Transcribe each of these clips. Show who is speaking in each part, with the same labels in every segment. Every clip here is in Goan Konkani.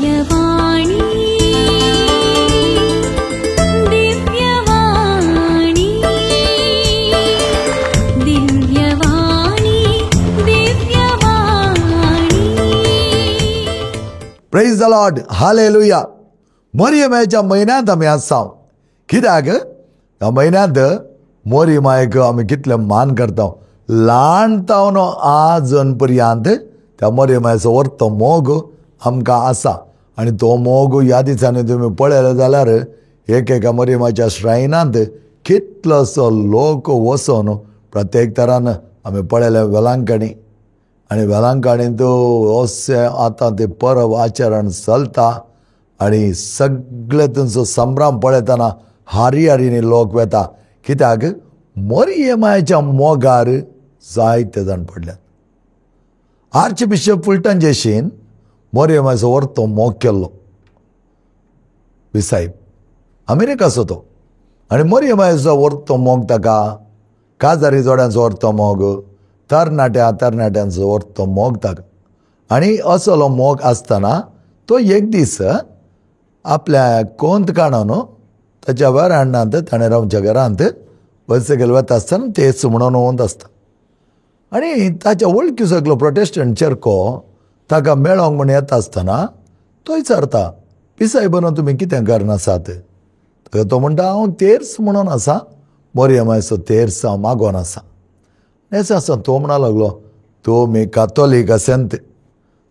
Speaker 1: Divyavani Divyavani Divyavani Divyavani.
Speaker 2: Praise the Lord, hallelujah. मोरयमायच्या म्हयन्यांत आमी आसा. कित्याक ह्या म्हयन्यांत मोरयमायक आमी कितले मान करता. ल्हान तावन आजून पर्यंत त्या मोरयमायचो वर्तो मोग आमकां आसा. आनी तो मोग ह्या दिसांनी तुमी पळयलो जाल्यार एक एका मोरयमाच्या श्रायनांत कितलोसो लोक वचोन प्रत्येक तरान आमी पळयले वेलांकणी. आनी वेलांकणींत अशें आतां ते परब आचरण चलता आनी सगळे थंयचो संभ्रम पळयतना हारी हारीनी लोक वेता. कित्याक मोरयमायच्या मोगार जायते जाण पडल्यात. आर्च बिशप फुलटन जेशीन मोरयमायचो वर्तो मोग केल्लो विसायब अमेरिकाचो तो. आनी मोरयमायचो वर्तो मोग ताका काजारी जोड्यांचो वर्तो मोग, तरणाट्या तरणाट्यांचो वर्तो मोग ताका. आनी असलो मोग आसतना तो एक दीस आपल्या कोंत काडून ताच्या वेरांडांत ताणें रावच्या घरांत बसगेल वता आसतना तेच म्हणून वंत आसता. आनी ताच्या वळखी सगलो प्रोटेस्टंट चेरको ताका मेळोंक म्हूण येता आसतना तो विचारता, पिसायबनो तुमी कितें करनासात? ताका तो म्हणटा, हांव तेर्स म्हणून आसा, मोरयमायचो तेर्स हांव मागोन आसा. हें आसा तो म्हणा लागलो, तुमी कातोलीक आसंत,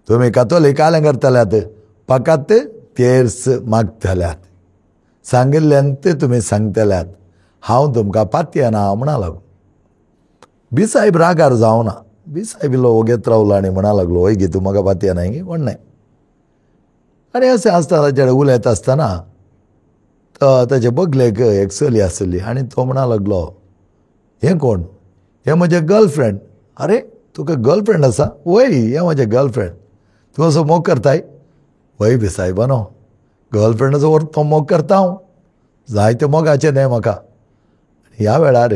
Speaker 2: तुमी कातोलीक आलें करतल्यात, फकत तेर्स मागतल्यात, सांगिल्ल्यान ते तुमी सांगतल्यात, हांव तुमकां पातयेना म्हणा लागलो. बिसायब रागार जावना. बिसायब इल्लो ओगेत रावलो आनी म्हणा लागलो, हय गे तूं म्हाका पातयेना गे म्हण न्हय. आनी अशें आसतना ताचे उलयता आसतना तो ताचे बगलेक एक चली आसली आनी तो म्हणा लागलो, हें कोण? हें म्हजें गर्लफ्रेंड. अरे तुका गर्लफ्रेंड आसा? वय हें म्हजें गर्लफ्रेंड. तूं असो मोग करताय? वय बिसायबानो, गर्लफ्रेंडाचो तो मोग करता हांव, जायते मोगाचें न्हय म्हाका. ह्या वेळार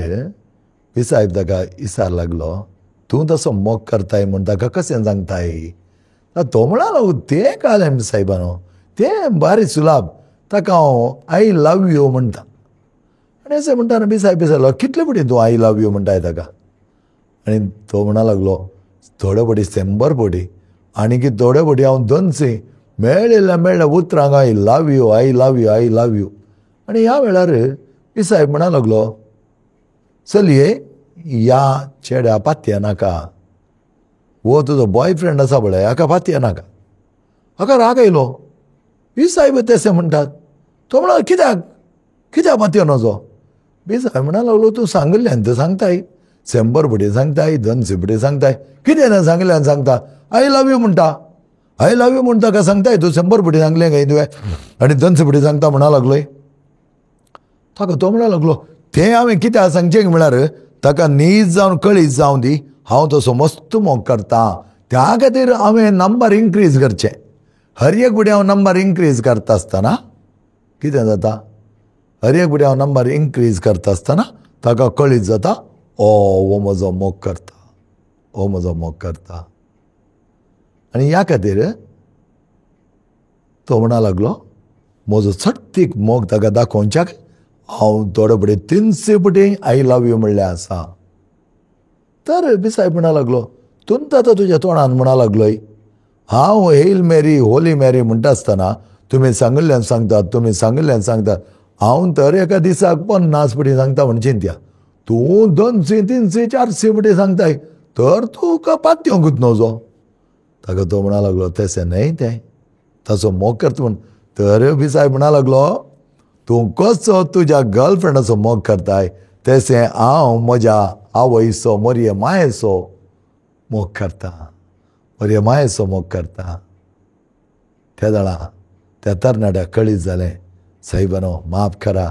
Speaker 2: बिसायब ताका इसार लागलो, तूं तसो मोग करताय म्हूण ताका कशें सांगताय? तो म्हणा तें कालें सायबानो, तें बारी सुलाब, ताका हांव I love you म्हणटा. आनी अशें म्हणटा बिसायब विचारलो, कितले फावटी तूं I love you म्हणटाय ताका? आनी तो म्हणा लागलो, थोडे फावटी 100 फावटी, आनी थोडे फावटी हांव 200 मेळिल्ल्या मेळ्ळ्या उतरांक I love you, I love you, I love you. आनी ह्या वेळार बिसायब म्हणा लागलो, चलये ह्या चेड्या पातये नाका, हो तुजो बॉयफ्रेंड आसा पळय हाका पातये नाका. हाका राग आयलो. बिसायब तशें म्हणटात. तो म्हणा कित्याक कित्याक पातये नजो? बिसायब म्हणा लागलो, तूं सांगिल्ल्यान तें सांगताय, 100 फावटी सांगताय, 200 फावटी सांगताय, कितें ना सांगिल्ल्यान सांगता, I love you म्हणटा, I love you म्हूण ताका सांगताय, तूं 100 फावटी सांगलें काय तुवें आनी 200 फावटी सांगता म्हणा लागलोय. ताका तो म्हणा लागलो, तें हांवें कित्याक सांगचें म्हळ्यार ताका नीज जावन कळीत जावं दी, हांव तसो मस्त मोग करता, त्या खातीर हांवें नंबर इन्क्रीज करचें. हर एक फावटी हांव नंबर इन्क्रीज करता आसतना कितें जाता, हर एक फावटी हांव नंबर इन्क्रीज करता आसतना ताका कळीत जाता, ओ हो म्हजो मोग करता, हो म्हजो मोग करता. आनी ह्या खातीर तो म्हणा लागलो, म्हजो सट्टीक मोग ताका दाखोवच्याक हांव थोडे फावटी 300 फावटी I love you म्हणलें आसा. तर बिसायब म्हणा लागलो, तूं आतां तुज्या तोंडान म्हणा लागलोय, हांव हेल मेरी होली मेरी म्हणटा आसतना तुमी सांगिल्ल्यान सांगतात, तुमी सांगिल्ल्यान सांगतात, हांव तर एका दिसाक 50 फावटी सांगता म्हण चिंत्या, तूं 200 300 400 फावटी सांगताय, तर तुका पातयोंकूच नजो. ताका तो म्हणा लागलो, तशें न्हय तें, ताचो मोग करता म्हण. तर बिसायब म्हणा लागलो, तूं कसो तुज्या गर्लफ्रेंडाचो मोग करताय तशें हांव म्हज्या आवयचो मोरये मायेचो मोग करता, मोरये मायेचो मोग करता. त्या जाणा त्या तरणाट्याक कळीत जालें, सायबानो माफ करा,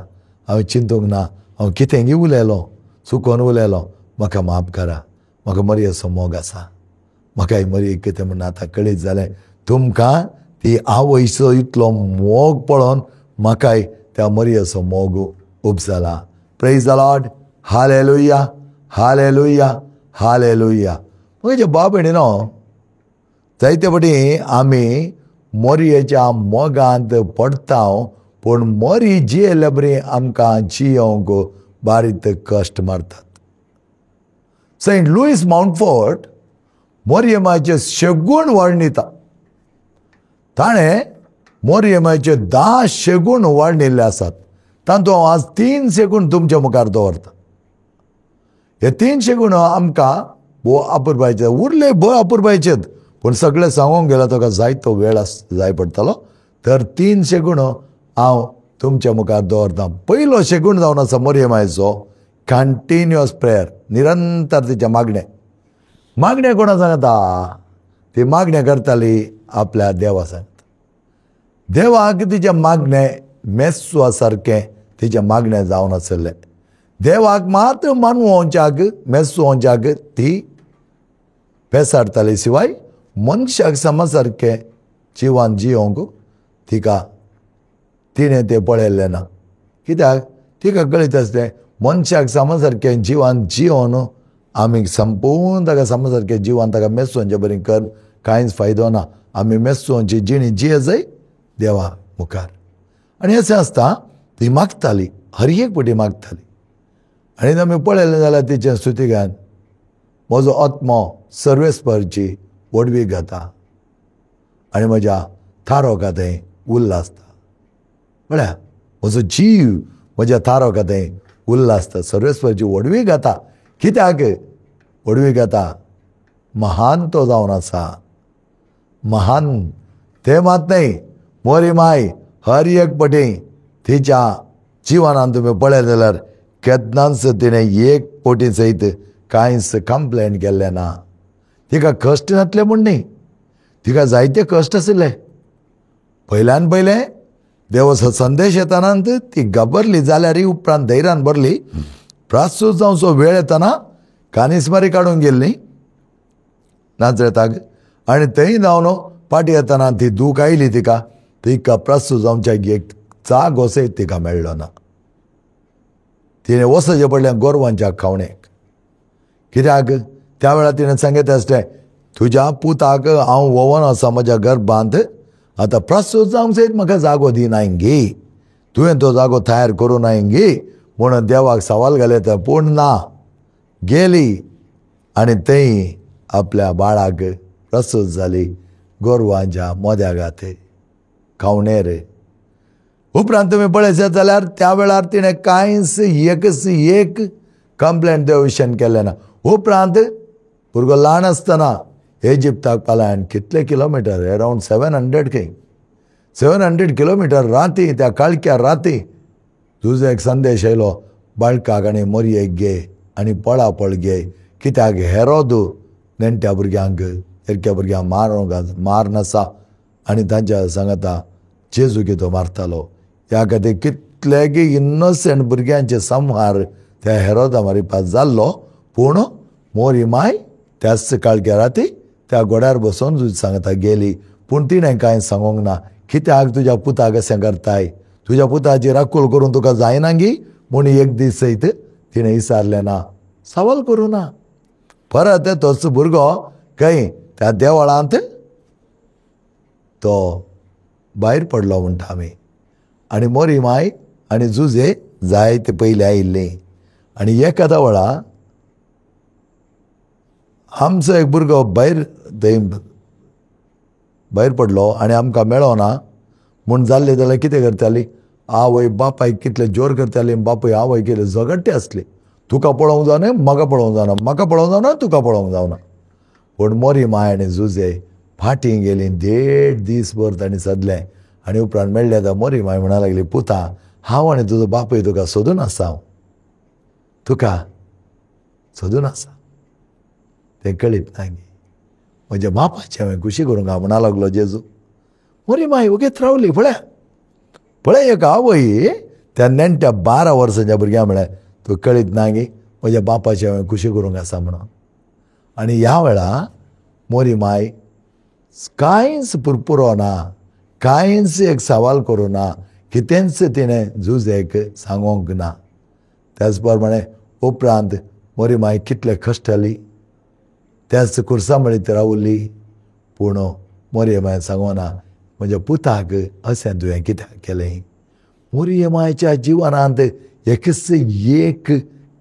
Speaker 2: हांवें चिंतूंक ना, हांव कितेंगी उलयलो, चुकोन उलयलो, म्हाका माफ करा, म्हाका मोरयेचो मोग आसा, म्हाका मोरये कितें म्हण आतां कळीत जालें. तुमकां ती आवयचो इतलो मोग पळोवन म्हाकाय त्या मोरयेचो मोग उपजाला. Praise the Lord, hallelujah, hallelujah, hallelujah. म्हजे बाब भयणीनो, जायते फावटी आमी मोरयेच्या मोगांत पडटा, पूण मोरी जियेल्ले बरी आमकां जियोंक बारीक कश्ट मारतात. सेंट लुईस माउंटफोर्ट मोरयेमाचे शेगूण वर्णिता. ताणें मोरयेमाचे 10 शेगूण वर्णिल्ले आसात. तातूंत हांव आज 3 शेगूण तुमच्या मुखार दवरता. हे 3 शेगूण आमकां भोव अपुरबायचे उरले, भोव अपुरबायचेत, पूण सगळें सांगूंक गेल्यार तुका जायतो वेळ जाय पडटलो. तर 3 शेगूण हांव तुमच्या मुखार दवरता. पयलो शेगूण जावन आसा मोरयेमायचो कंटिन्युअस प्रेयर, निरंतर तिचें मागणें. मागणें कोणा सांगता? ती मागणें करताली आपल्या देवा सांगता. देवाक तिचें मागणें मेस्वा सारकें तिचें मागणें जावन आसलें. देवाक मात मानवोंच्याक मेस्वोंच्याक ती पेसाडटाली, शिवाय मनशाक समा सारकें जिवान जियोंक तिका तिणें तें पळयल्लें ना. कित्याक तिका कळीत आसलें मनशाक समा सारकें जिवान जियोन आमी संपूर्ण ताका समा सारकें जिवान ताका मेस्वोंचे बरी कर कांयच फायदो ना. आमी मेस्वोंची जिणी जिये जाय देवा मुखार. आनी अशें आसता ती मागताली, हर एक पटी मागताली. आनी आमी पळयलें जाल्यार तिचें स्तुतिगान, म्हजो आत्मो सर्वेस्परची व्हडवीक गाता आनी म्हज्या थारोका थंय उल्लासता. म्हळ्यार म्हजो जीव म्हज्या थारोका थंय उल्लासता, सर्वेस्परची व्हडवीक गाता. कित्याक व्हडवीक गाता? महान तो जावन आसा, महान. तें मात न्हय, मोरी माय हर एक पटी तिच्या जिवनान तुमी पळयत जाल्यार केन्नाच तिणें एक पटी सयत कांयच कंप्लेन केल्लें ना. तिका कश्ट नासले म्हूण न्ही, तिका जायते कश्ट आशिल्ले. पयल्यान पयलें देवाचो संदेश येतना ती घाबरली जाल्यारय उपरांत धैर्यान भरली. प्रासूत जावचो वेळ येतना कानिस्मारी काडून गेल्ली नाजरेताक, आनी थंय जावन फाटीं येतना ती दूख आयली तिका. तिका प्रासूत जावच्याक एक जागो सयत तिका मेळ्ळो ना. तिणें वचचें पडलें गोरवांच्या खावणेक. कित्याक त्या वेळार तिणें सांगत आसलें, तुज्या पुताक हांव वोवन आसा म्हज्या गर्भांत, आतां प्रस्तूत जावंक सयत म्हाका जागो दिनाय गे, तुवें तो जागो तयार करूं नाय गे म्हणून देवाक सवाल घाले. पूण ना, गेली आनी थंय आपल्या बाळाक प्रस्तूत जाली गोरवांच्या मोद्या गाते खावणेर. उपरांत तुमी पळयशात जाल्यार त्या वेळार तिणें कांयच एकच एक कंप्लेन देव विशयान केलें ना. उपरांत भुरगो ल्हान आसतना इजिप्ताक पलायन, कितले किलोमिटर, अरावंड 700 खंय, 700 किलोमिटर राती, त्या काळख्या राती तुजो एक संदेश आयलो, बाळकाक आनी मोरयेक घे आनी पळापळ घे, कित्याक हेरोद नेणट्या भुरग्यांक एरक्या भुरग्यांक मारूंक मार आसा आनी तांच्या सांगता जेजू कितो मारतालो. ह्या खातीर कितलेगी इनोसंट भुरग्यांचे संहार त्या हेरोदा मारिपास जाल्लो. पूण मोरी माय त्याच काळख्या राती त्या घोड्यार बसून तुजी सांगता गेली. पूण तिणें कांय सांगूंक ना, कित्याक तुज्या पुताक अशें करताय, तुज्या पुताची राखूल करून तुका जायना गी म्हूण एक दीस सयत तिणें विचारलें ना, सवाल करूं ना. परत तोच भुरगो खंय त्या देवळांत तो भायर पडलो म्हणटा आमी. आनी मोरी माय आनी जुजे जायते पयलीं आयिल्लीं. आनी एका वेळा आमचो एक भुरगो भायर थंय भायर पडलो आनी आमकां मेळो ना म्हूण जाल्लें जाल्यार कितें करताली, आवय बापायक कितले जोर करताली, बापूय आवय कितले झगडटे आसली, तुका पळोवंक जावना, म्हाका पळोवंक जावना, म्हाका पळोवंक जावना, तुका पळोवंक जावना. पूण मोरी माय आनी जुजे फाटीं गेलीं, 1.5 दीस भर तांणी सदलें. आनी उपरांत मेळ्ळें आतां मोरी माय म्हणा लागली, पुता हांव आनी तुजो बापूय तुका सोदून आसा, हांव तुका सोदून आसा. तें कळीत ना गे म्हज्या बापाचें हांवें खुशी करूंक हांव म्हणा लागलो जेजू. मोरी माय ओगीच रावली. पळया पळय एक आवय त्या नेणट्या 12 वर्सांच्या भुरग्यांक म्हळ्यार तूं कळीत ना गे म्हज्या बापाचें हांवें खुशी करूंक आसा म्हणून. आनी ह्या वेळा मोरी माय कांयच पुरपुरो ना, कांयच एक सवाल करूं ना, कितेंच तिणें जुजेक सांगूंक ना. त्याच प्रमाणे उपरांत मोरी माय कितले कश्टली, त्याच कुर्सा मळीत रावली. पूण मोरी माय सांगना, म्हज्या पुताक अशें तुवें कित्याक केलें? मोरये मायच्या जिवनांत एकच एक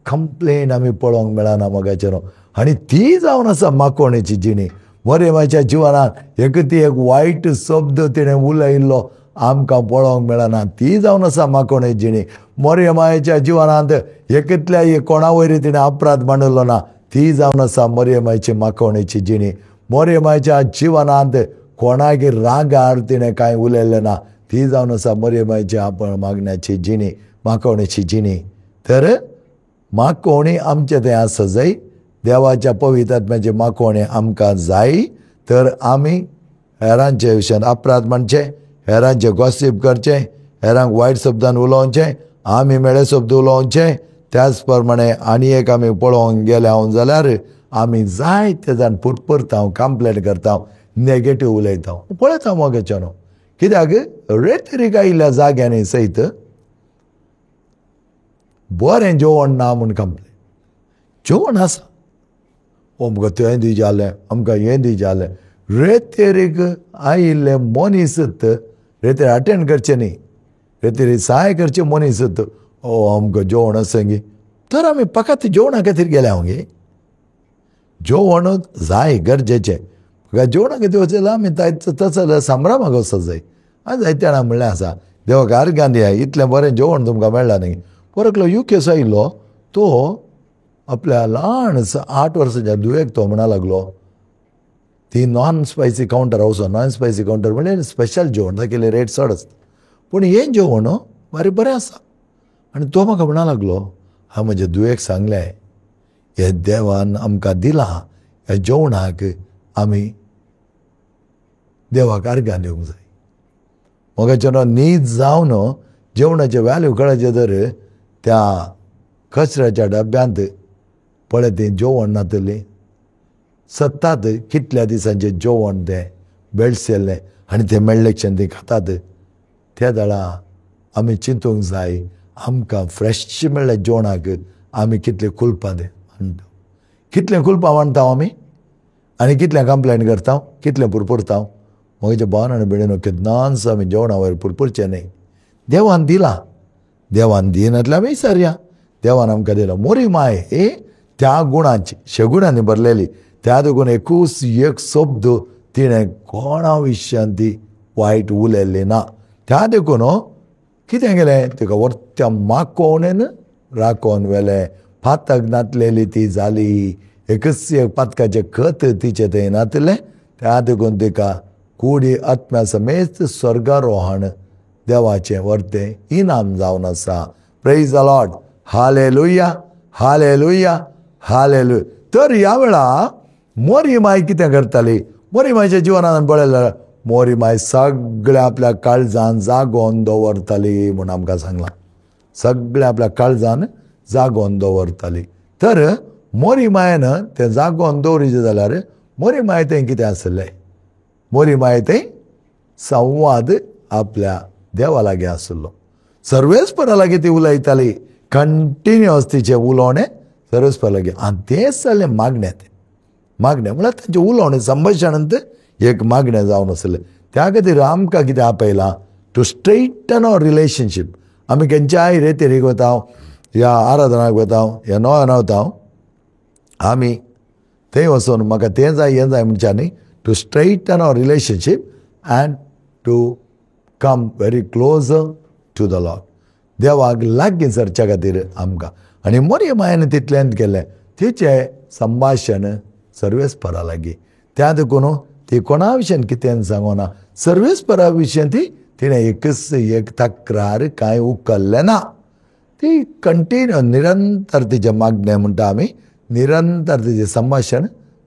Speaker 2: कंप्लेन आमी पळोवंक मेळना मोगाचेर, आनी ती जावन आसा माकोणेची जिणी. मोरये मायच्या जिवनांत एक ती एक वायट शब्द तिणें उलयिल्लो आमकां पळोवंक मेळना, ती जावन आसा माकोणेची जिणी. मोरये मायच्या जिवनांत एकतल्या एक कोणा वयर तिणें अपराध मांडलो ना, ती जावन आसा मोरये मायची माकोणेची जिणी. मोरये मायच्या जिवनांत कोणाक रागार तिणें कांय उलयलें ना, ती जावन आसा मोरये मायची आपण मागण्याची जिणी, माकोणेची जिणी. तर माकोणी आमचें तें आसा जाय, देवाच्या पवित्र आत्म्याची माकोणी आमकां जाय. तर आमी हेरांचे विशयान अपराध मांडचे, हेरांचे गॉसीप करचें, हेरांक वायट शब्दान उलोवचें, आमी मेळे शब्द उलोवचें. त्याच प्रमाणे आनी एक आमी पळोवंक गेले हांव जाल्यार आमी जायते जाण पुरपुरता, कंप्लेन करता, नेगेटीव उलयता. पळयता मोगाचें न्हू, कित्याक रेतरीक आयिल्ल्या जाग्यांनी सयत बरें जेवण ना म्हूण कंप्लेन. जेवण आसा, आमकां तें दी जालें, आमकां हें दी जालें. रेतेरीक आयिल्ले मनीसत रेतेर अटेंड करचें न्ही, रेतेरी सहाय करचें मनीसत, ओ आमकां जेवण आसा गे, तर आमी फकत जेवणा खातीर गेल्या हांव गे. जेवण जाय गरजेचें, जेवणा खातीर वचत जाल्यार आमी तसो जाल्यार सांब्रामाक वचत जाय. आनी जायते जाणां म्हणलें आसा देवाक आर्गां दिया, इतलें बरें जेवण तुमकां मेळ्ळां न्ही. परकलो युकेसो आयिल्लो तो आपल्या ल्हान 8 वर्सांच्या धुवेक तो म्हणा लागलो, ती नॉन स्पायसी कावंटर वचो. नॉन स्पायसी कावंटर म्हणल्यार स्पेशल जेवण, तागेले रेट चड आसता, पूण हें जेवण बारी बरें आसा. आनी तो म्हाका म्हणा लागलो, हांव म्हज्या धुवेक सांगलें, हे देवान आमकां दिलां, ह्या जेवणाक आमी देवाक आर्गां दिवंक जाय. मोगाचें न्हीद जावन जेवणाचें व्हॅल्यू कळचें तर त्या कचऱ्याच्या डब्यांत पळय तें जेवण नातलें, सत्तात कितल्या दिसांचें जेवण तें बेळशेल्लें आनी तें मेळ्ळें तें खातात. त्या वेळा आमी चिंतूंक जाय, आमकां फ्रेश मेळ्ळें जेवणाक आमी कितले कुलपां मांडटा, कितलें कुलपां मांडटा आमी, आनी कितलें कंप्लेन करता, कितलें पुरपुरता. म्हज्या भावान आनी भयणीनो, केन्नाच आमी जेवणा वयर पुरपुरचें न्ही. देवान दिलां, देवान दिनातल्यार आमी विसरया, देवान आमकां दिलां. मोरी माय हे त्या गुणांची शेगुणांनी भरलेली, त्या देखून एकूच एक शब्द तिणें कोणा विशयान ती वायट उलयल्ली ना. त्या देखून कितें केलें, तिका वर्त्या माकोवणेन राखोवन व्हेलें. पातक नातलेली ती जाली, एकच एक पातकाचें खत तिचें थंय नातलें. त्या देखून तिका कुडी आत्म्या समेत स्वर्गारोहण देवाचें वर्तें इनाम जावन आसा. Praise the Lord, hallelujah, hallelujah, hallelujah. तर ह्या वेळा मोरी माय कितें करताली, मोरी मायच्या जिवनान पळयल्यार मोरी माय सगळें आपल्या काळजान जागोवन दवरताली म्हूण आमकां सांगलां. सगळें आपल्या काळजान जागोवन दवरताली. तर मोरी मायन तें जागोवन दवरिचें जाल्यार मोरी माय तें कितें आसलें, मोरी माय तें संवाद आपल्या देवा लागीं आशिल्लो. सर्वेस्परा लागीं ती उलयताली, कंटिन्युअस तिचें उलोवणें सर्वेस्परा लागीं. आनी तेंच जालें मागणें, तें मागणें म्हळ्यार तांचें उलोवणें संभाशणांत एक मागणें जावन आसलें. त्या खातीर आमकां कितें आपयलां, टू स्ट्रेटन our relationship. आमी खंयच्याय रेतेरीक वता, ह्या आराधनाक वता, ह्या नोयान वता, आमी थंय वचून म्हाका तें जाय हें जाय म्हणच्या न्ही. To straighten our relationship and to come very closer to the Lord. देवाक लागीं सरच्या खातीर आमकां. आनी मोरी मायन तितल्यान केलें, तिचें संभाशण सर्वेस्परा लागीं. त्या देखून ती कोणा विशयान कितें सांगना, सर्वेस्परा विशयान ती तिणें एकच एक तक्रार कांय उखल्लें ना. ती कंटिन्यू निरंतर तिचें मागणें म्हणटा आमी, निरंतर तिचें संभाशण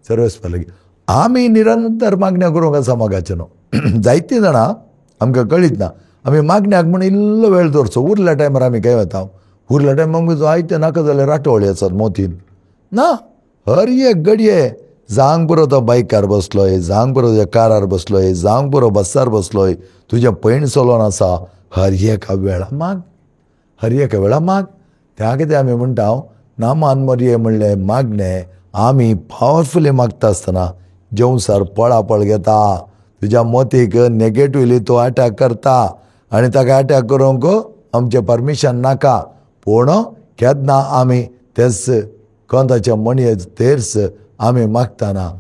Speaker 2: सर्वेस्परा लागीं. आमी निरंतर मागण्या करूंक आसा मोगाचें न्हू. जायतीं जाणां आमकां कळीत ना, आमी मागण्याक म्हूण इल्लो वेळ दवरचो, उरल्या टायमार आमी खंय वता, उरल्या टायमार आमकां जायते नाका जाल्यार राटवळी आसात मोतीन ना. हर एक घडये जावंक पुरो तो बायकार बसलोय, जावंक पुरो तुज्या कारार बसलोय, जावंक पुरो बसार बसलोय, तुजें पैण चलोन आसा, हर एका वेळा माग, हर एका वेळा माग. त्या खातीर आमी म्हणटा नामान मरये म्हणलें मागणें आमी पावरफुली मागता आसतना जेवसार पळापळ घेता. तुज्या मतीक नेगेटिवली तो अटॅक करता आनी ताका अटॅक करूंक आमचें परमिशन नाका. पूण केन्ना आमी तेच कोंताच्या मणये तेर्स आमी मागतना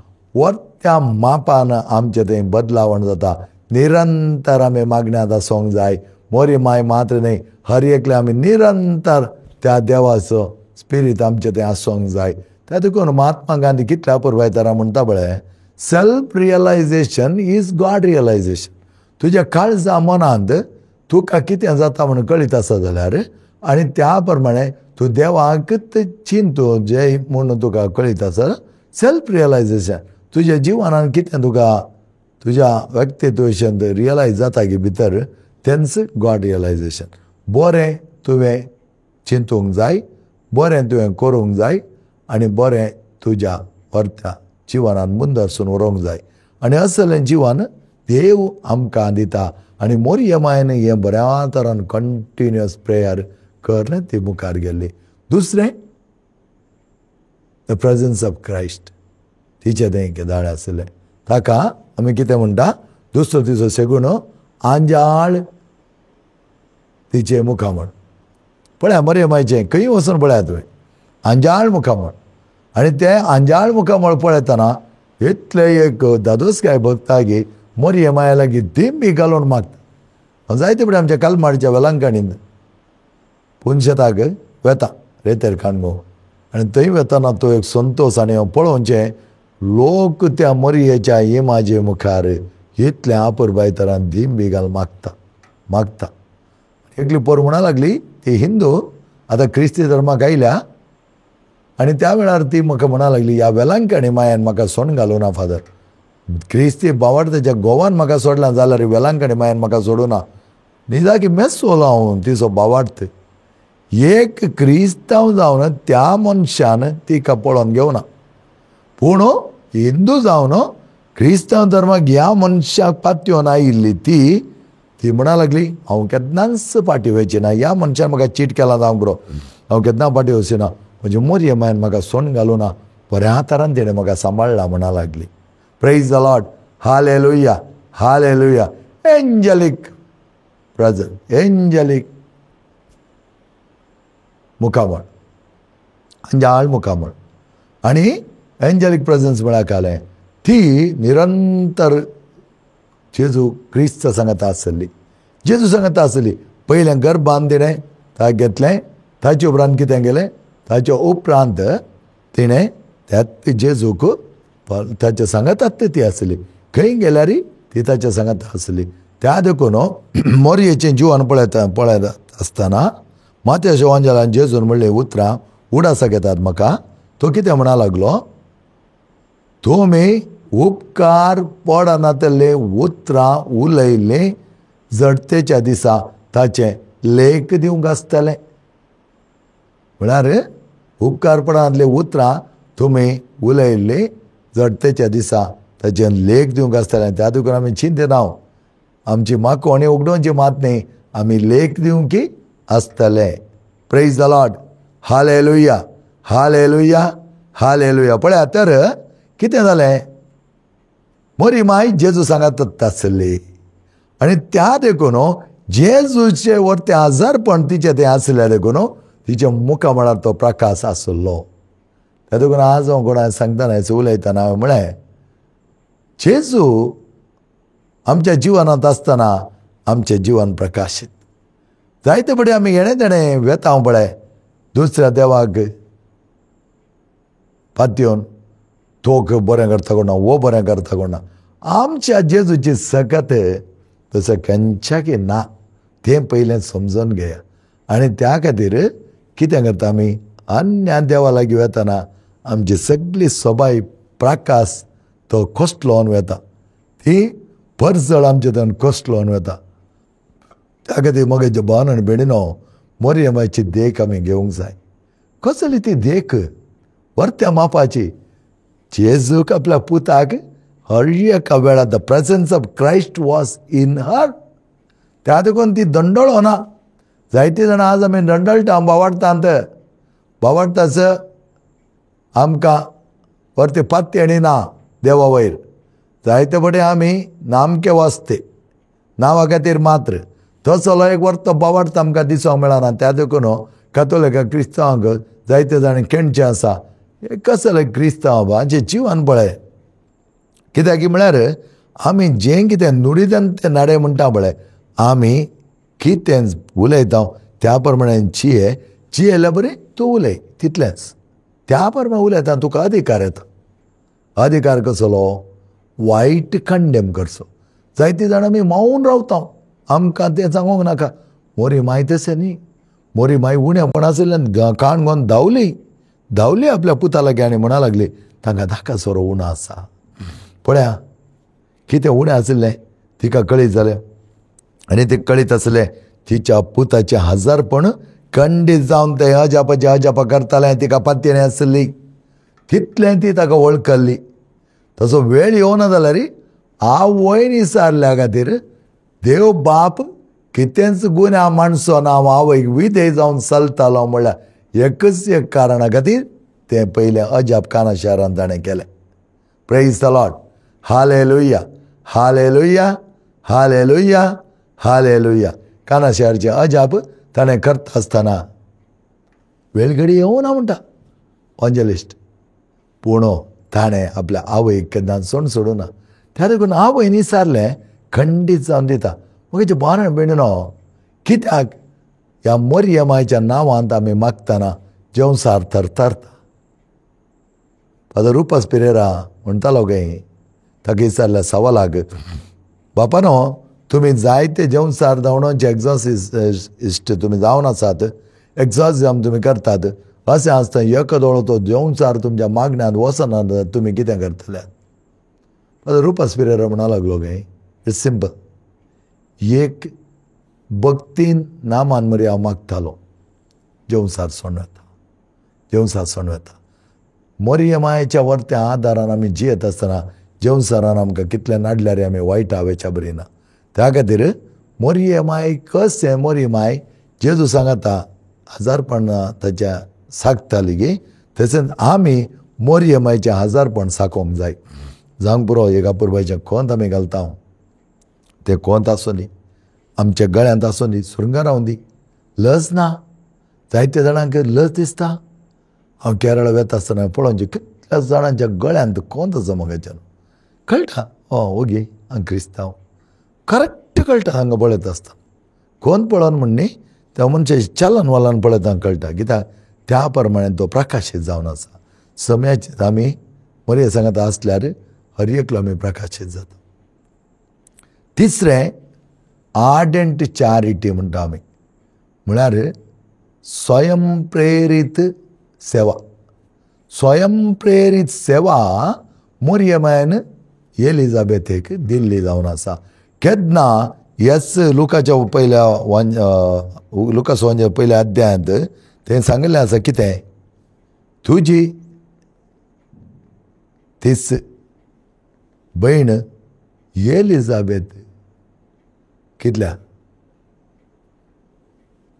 Speaker 2: त्या मापान आमचें थंय बदलावण जाता. निरंतर आमी मागण्यांत आसूंक जाय. मोरी माय मात्र न्हय, हर एकले आमी निरंतर त्या देवाचो स्पिरीत आमचें थंय आसूंक जाय. त्या देखून महात्मा गांधी कितल्या पुरवायतारा म्हणटा पळय, self realisation is God realisation. तुज्या काळजा मनांत तुका कितें जाता म्हणून कळीत आसा जाल्यार आनी त्या प्रमाणे तूं देवाकच चिंतू जे म्हणून तुका कळीत आसा, सेल्फ रियलायझेशन तुज्या जिवनान कितें तुका तुज्या व्यक्तित्व रियलायज जाता की भितर, तेंच गॉड रियलायझेशन. बरें तुवें चिंतूंक जाय, बरें तुवें करूंक जाय आनी बरें तुज्या व्हरत्या जिवनान मुंदरसून व्हरूंक जाय. आनी असलें जिवन देव आमकां दिता. आनी मोरये मायन हें बऱ्या तरान कंटिन्युअस प्रेयर करून ती मुखार गेल्ली. दुसरें, the presence of Christ तिचें तें केदाळ आशिल्लें. ताका आमी कितें म्हणटा, दुसरो तिचो सेगुण आंजाळ तिचें मुखामळ. पळया मरे मायचें खंय वचून पळया तुवें आंजाळ मुखामळ. आनी तें आंजाळ मुखामळ पळयतना इतलें एक दादोसकाय भगता की मोरये माया लागीं दिंबी घालून मागता. जायते फुडें आमच्या कलमाडच्या वेलंकणीन पुनशेताक वेता रेतेर काणगो आनी थंय वेतना तो एक संतोश आनी पळोवचें लोक त्या मोरयेच्या इमाजे मुखार इतलें आपुरबाय तरान दिंबी घाल मागता मागता. एकली पोर म्हणा लागली, ती हिंदू आतां क्रिस्ती धर्माक आयल्या आनी त्या वेळार ती म्हाका म्हणा लागली, ह्या वेलांकणी मायान म्हाका सोण घालूं ना फादर, क्रिस्ती बावाडताच्या गोवान म्हाका सोडला जाल्यार वेलांकणी मायान म्हाका सोडूं ना. निजाकी मेसोलो हांव तिचो बावार्थ. एक क्रिस्तांव जावन त्या मनशान तिका पळोवन घेवना, पूण हिंदू जावन क्रिस्तांव धर्माक ह्या मनशाक पातयेवन आयिल्ली ती ती म्हणा लागली, हांव केन्नाच फाटीं वयची ना, ह्या मनशान म्हाका चीट केला जावंक पुरो, हांव केन्ना फाटीं वचची ना, म्हजे मोरये मायन म्हाका सोण घालूं ना, बऱ्या तरान तिणें म्हाका सांबाळ्ळा म्हणा लागली. Praise the Lord, hallelujah, hallelujah. Angelic presence, angelic मुखामळ, अंजाळ मुखामळ. आनी एंजलीक प्रेजन्स म्हळ्यार कालें ती निरंतर जेजू क्रिस्त सांगता आसली, जेजू सांगता आसली. पयलें गर्भान तिणें ताका घेतलें, ताचे उपरांत कितें केलें, ताच्या उपरांत तिणें त्याच जेजूक ताच्या सांगातात ती आसली, खंय गेल्यार ती ताच्या सांगात आसली. त्या देखून मोरयेचें जिवन पळयता पळयता आसतना मात्या शिवांजलान जेजून म्हणलें उतरां उडासाक येतात म्हाका. तो कितें म्हणा लागलो, तुमी उपकार पडनातले उतरां उलयलीं जडतेच्या दिसा ताचें लेख दिवंक आसतलें. म्हळ्यार उपकार पडनातले उतरां तुमी उलयल्लीं जडतेच्या दिसा ताचें लेख दिवंक आसतलें. त्या देखून आमी चिंतना आमची माकोणी उगडोवची मात न्ही, आमी लेख दिवंकी आसतलें. Praise the Lord, hallelujah, hallelujah, hallelujah. पळया तर कितें जालें, मोरी माय जेजू सांगात आसली आनी त्या देखून जेजूचे वरतें आजारपण तिचें तें आसलें देखून तिच्या मुखामळार तो प्रकाश आसलो. त्या देखून आज हांव कोणाक सांगतना उलयतना हांवें म्हळें, जेजू आमच्या जिवनांत आसतना आमचें जिवन प्रकाशीत. जायते फुडें आमी येणें तेणें वेता पळय दुसऱ्या देवाक पातयेवन तोक बरें करता कोणा, वो बरें करता कोणा, आमच्या जेजूची सकत तसो खंयच्याकय ना, तें पयलें समजून घेया. आनी त्या खातीर कितें करता आमी अन्य देवा लागीं वेतना आमची सगळी सोबाय प्रकाश तो कोसलोन वेता, ती परजळ आमचे थंय कोसलोन वेता. त्या खातीर मगे भावन आनी भयणीनो मोरये मायची देख आमी घेवंक जाय. कसली ती देख, वरत्या मापाची. जेजूक आपल्या पुताक हर एका वेळार the presence of Christ was in her. त्या देखून ती दंडळो ना. जायते जाणां आज आमी दंडळटा बावाडटात, बावाडटाच आमकां वरते पातयेणी ना देवा वयर. जायते फुडें आमी नामके वाचते नांवा खातीर मात्र तसलो एक वर्तो बावार्थ आमकां दिसूंक मेळना. त्या देखून कातोलिका क्रिस्तांवांक जायते जाण केणचें आसा, कसले क्रिस्तांव हांचें जिवन पळय. कित्याक म्हळ्यार आमी जें कितें नुडीदान तें नाडे म्हणटा पळय, आमी कितें उलयता त्या प्रमाणे जिये, जियेल्या बरें तूं उलय तितलेंच, त्या प्रमाणे उलयता तुका अधिकार येता. अधिकार कसलो? वायट कंडेम करचो. जायते जाण आमी मावून रावता, आमकां तें सांगूंक नाका. मोरी माय तशें न्ही, मोरी माय उणेपण आशिल्ल्यान काण घेवन धांवली, धांवली आपल्या पुता लागीं आनी म्हणा लागली तांकां धाका सोरो उणो आसा. पळया कितें उणें आशिल्लें तिका कळीत जालें आनी तें कळीत आसलें तिच्या पुताचें हजारपण खंडीत जावन तें अजापाचें अजापा करतालें. तिका पातयेणी आसली तितलें ती ताका वळखल्ली. तसो वेळ येवना जाल्यार आवयन विचारल्या खातीर देव बाप कितेंच गुन्यांव माणसो ना, हांव आवयक विधेय जावन चलतालो म्हणल्यार एकच एक कारणा खातीर तें पयलें अजाप काना शहरान ताणें केलें. Praise the Lord. Hallelujah, hallelujah, hallelujah, hallelujah. काना शहरचें अजाप ताणें करता आसतना वेळ घडी येवना म्हणटा ऑंजलिस्ट, पूण ताणें आपल्या आवयक केन्ना सोण सोडूना. त्या देखून आवयन विचारलें खंडीत जावन दिता. म्हजे बारण बेणनो कित्याक ह्या मरियमाच्या नांवांत आमी मागतना जेवसार थरथरता. फादर रुपास पिरेरा म्हणटालो काय ताका विचारल्या सवालाक, बापानो तुमी जायते जेवसार धांवणोचे एक्झॉसिस्ट तुमी जावन आसात, एक्झॉसिजम तुमी करतात, अशें आसता एक दोळो तो जेवसार तुमच्या मागण्यांत वचना तुमी कितें करतले? फादर रुपास पिरेरा म्हणा लागलो काय it's simple, एक भक्तीन नामान मरे हांव मागतालो जेवसार सोंड वता, जेवसार सोंड वता. मोरियमायच्या वरत्या आदारान आमी जियेत आसतना जेवसारान आमकां कितलें नाडल्यार आमी वायट हावेच्या बरी ना. त्या खातीर मोरियमाय कशें मोरियमाय जेजू सांगता हजारपण ताच्या सागताली गी, तशेंच आमी मोरियमायचें हजारपण साकोंक जाय. जावंक पुरो एक अपुरबायचें कोंत आमी घालता, तें कोंत आसूं दी, आमच्या गळ्यांत आसूं दी, सुरंगां रावूं दी, लज ना. जायते जाणांक लज दिसता. हांव केरळ वेता आसतना पळोवचें कितल्या जाणांच्या गळ्यांत कोंत आसा मगाच्यान कळटा, ओगी हांव क्रिस्तांव, करेक्ट कळटा. हांगा पळयता आसतना कोंत पळोवन म्हण न्ही, त्या मनशाचें चलन वलन पळयता कळटा, कित्याक त्या प्रमाणे तो प्रकाशीत जावन आसा. सम्याचे आमी मरे सांगता आसल्यार हर एकलो आमी प्रकाशीत जाता. तिसरें आर्डंट चॅरिटी म्हणटा आमी, म्हळ्यार स्वयं प्रेरीत सेवा. स्वयं प्रेरीत सेवा मोरियमायन एलिजाबेथेक दिल्ली जावन आसा. केन्ना येस लुकाच्या पयल्या लुकास वांच्या पयल्या अध्यायांत तें सांगिल्लें आसा कितें, तुजी तीस भयण एलिजाबेथ कितल्या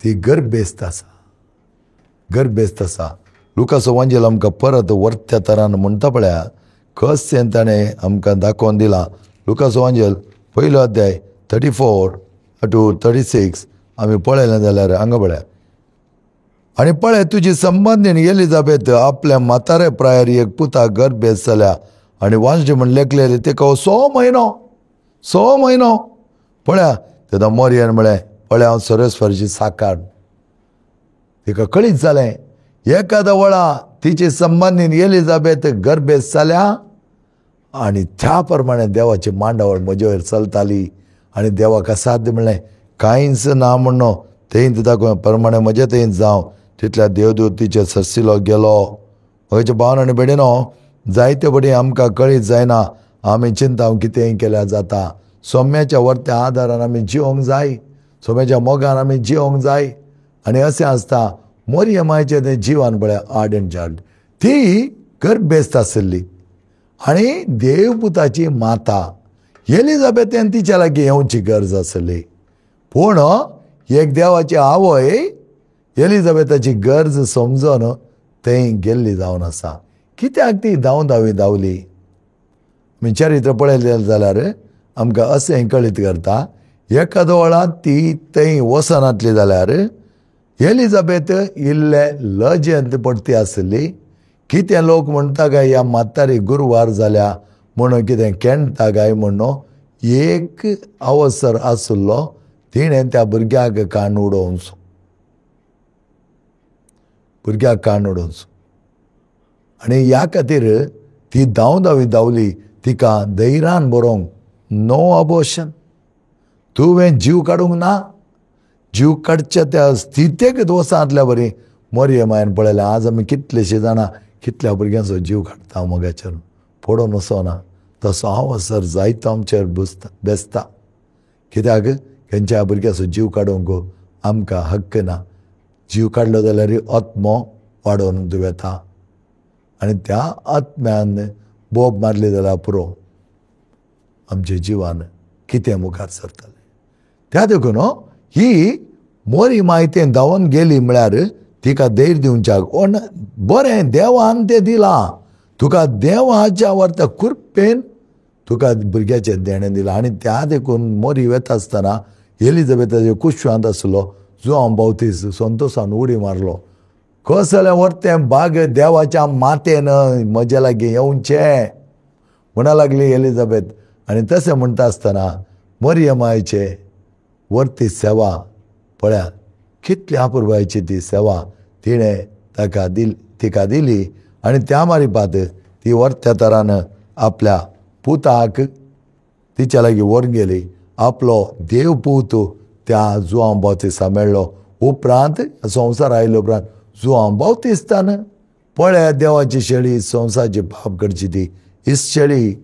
Speaker 2: ती गर्भेस्त आसा, गर्भेस्त आसा. लुकास वांजेल आमकां परत वरत्या तरान म्हणटा पळया कशें ताणें आमकां दाखोवन दिलां. लुकास वांजेल पयलो अध्याय 34 to 36 आमी पळयलें जाल्यार हांगा पळया. आनी पळय तुजी संबंदीन एलिजाबेथ आपल्या म्हातारे प्रायर एक पुता गर्भेस्त जाल्या आनी वांजडी म्हण लेखलेले तेका 6 म्हयनो, 6 म्हयनो. पळया तेन्ना मोरियन म्हळें पळय हांव सरस्वरची साकार. तिका कळीत जालें एखाद्या वळा तिची संबंदीन एलिजाबेथ गर्भेस्त जाल्या आनी त्या प्रमाणे देवाची मांडावळ म्हजे वयर चलताली आनी देवाक असाध्य म्हणलें कांयच ना म्हणून थंय दाखोव प्रमाणे म्हजे थंय जावं. तितल्या देवदूत तिचे सरसिलो गेलो. म्हजे भावन आनी भयणीनो जायते फटी आमकां कळीत जायना, आमी चिंता कितेंय केल्यार जाता. सोम्याच्या वरत्या आदारान आमी जिवंक जाय, सोम्याच्या मोगान आमी जिवंक जाय. आनी अशें आसता मोरियमायचें तें जिवन पळय आर्ड एंड चार्ड, ती गर्भेस्त आशिल्ली आनी देवपुताची माता एलिजाबेथेन तिच्या लागीं येवची गरज आसली. पूण एक देवाची आवय एलिजाबेथाची गरज समजून थंय गेल्ली जावन आसा. कित्याक ती धांव धांवी धांवली? आमी चरित्र पळयलें जाल्यार आमकां अशें कळीत करता, एका दोळांत ती थंय वचनातली जाल्यार एलिजाबेथ इल्ले लजेंत पडटी आसली. कितें लोक म्हणटा काय ह्या म्हातारी गुरवार जाल्या म्हणून कितें केणटा काय म्हणून एक अवसर आशिल्लो, तिणें त्या भुरग्याक कान उडोवचो, भुरग्याक कान उडोवचो. आनी ह्या खातीर ती धांव धावी धांवली, तिका धैर्यान बरोवंक नो अबोर्शन, तुवें जीव काडूंक ना, जीव काडच्या त्या स्थितेक वचनातल्या बरी मरियमायन पळयलें. आज आमी कितलेशे जाणां कितल्या भुरग्यांचो जीव काडटा मोगाचेर पडोवन वचना, तसो अवसर जायतो आमचेर बेसता. कित्याक खंयच्या भुरग्याचो जीव काडूंक आमकां हक्क ना. जीव काडलो जाल्यार आत्मो वाडोवन वता आनी त्या आत्म्यान बोब मारली जाल्यार पुरो आमच्या जिवान कितें मुखार सरतलें. त्या देखून ही मोरी मायतेन धांवन गेली म्हळ्यार तिका धैर्य दिवच्याक कोण बरें देवान तें दिलां तुका, देवाच्या वर्ता कृपेन तुका भुरग्याचें देणें दिलां. आनी त्या देखून मोरी वेता आसतना एलिजाबेथाच्या कुशवांत आसलो जुआंव बावतीस संतोसान उडी मारलो, कसलें वर्तें बाग देवाच्या मातेन म्हज्या लागीं येवचें म्हणा लागली एलिजाबेथ. आनी तशें म्हणटा आसतना मरियमायचे वर्ती सेवा पळया कितली अपुरबायेची ती सेवा तिणें ताका दिली, तिका दिली. आनी त्या मारिपात ती वर्त्या तरान आपल्या पुताक तिच्या लागीं व्हरून गेली, आपलो देव पूत त्या जुआंव बावतिस्ता मेळ्ळो. उपरांत संवसार आयले उपरांत जुआंव बावतिस्तान पळया देवाची शेळी संवसाराची पाप करची ती हीच शेळी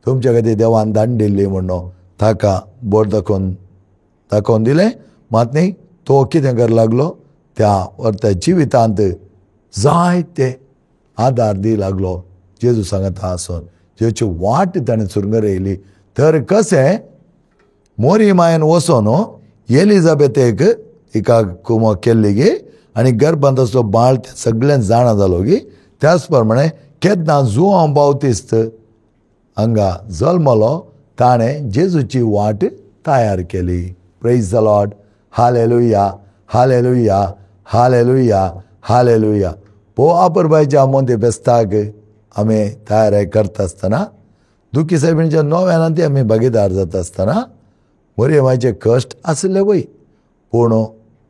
Speaker 2: तुमच्या खातीर देवान दान दिल्ली म्हणून ताका बोट दाखोवन दाखोवन दिलें. मात न्ही तो कितें कर लागलो त्या वर्त्या जिवितांत जायते आदार दी लागलो जेजू सांगता आसून जेजूची वाट ताणें सुरंगर येयली. तर कशें मोरी मायन वचोन एलिजाबेथेक हिका कुमक केल्ली गी आनी गर्भांत आसलो बाळ तें सगळें जाणा जालो गी. त्याच प्रमाणे केन्ना जुआंव बावतिस्त हांगा जल्मलो ताणें जेजूची वाट तयार केली. Praise the Lord, hallelujah, hallelujah, hallelujah, hallelujah. पो आपरबायच्या मोंते बेस्ताक आमी तयार करता आसतना दुखी सायबिणीच्या नव्यान आमी भागीदार जाता आसतना मोरी मायचे कश्ट आसले वय, पूण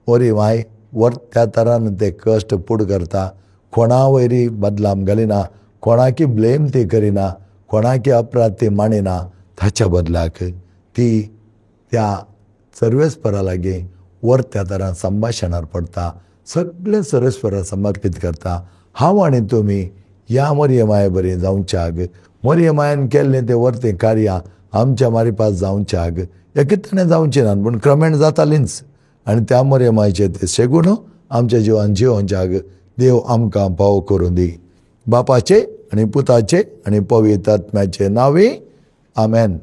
Speaker 2: मोरी माय त्या तरान ते कश्ट पुड करता, कोणा वयरी बदलाम घालिना, कोणाकी ब्लेम ती करिना, कोणाकी अपराध ती मांडिना. ताच्या बदलाक ती त्या सर्वेस्परा लागीं वर्त्या तरान संभाशणार पडटा, सगळें सर्वेस्परा समर्पीत करता. हांव आनी तुमी ह्या मोरये बरी जावच्याक, मोरये मायेन केल्लें तें वर्तें कार्यां आमच्या मारिपास जावच्याक एकेतणे जावचें ना पूण क्रमेण जातालींच. आनी त्या मोरये मायचें तें शेगूण आमच्या जिवान जिवोवच्याक देव आमकां पाव करूं दी. बापाचे आनी पुताचे आनी पवित्र आत्म्याचे नांवे आमेन.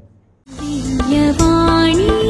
Speaker 1: दिव्यवाणी.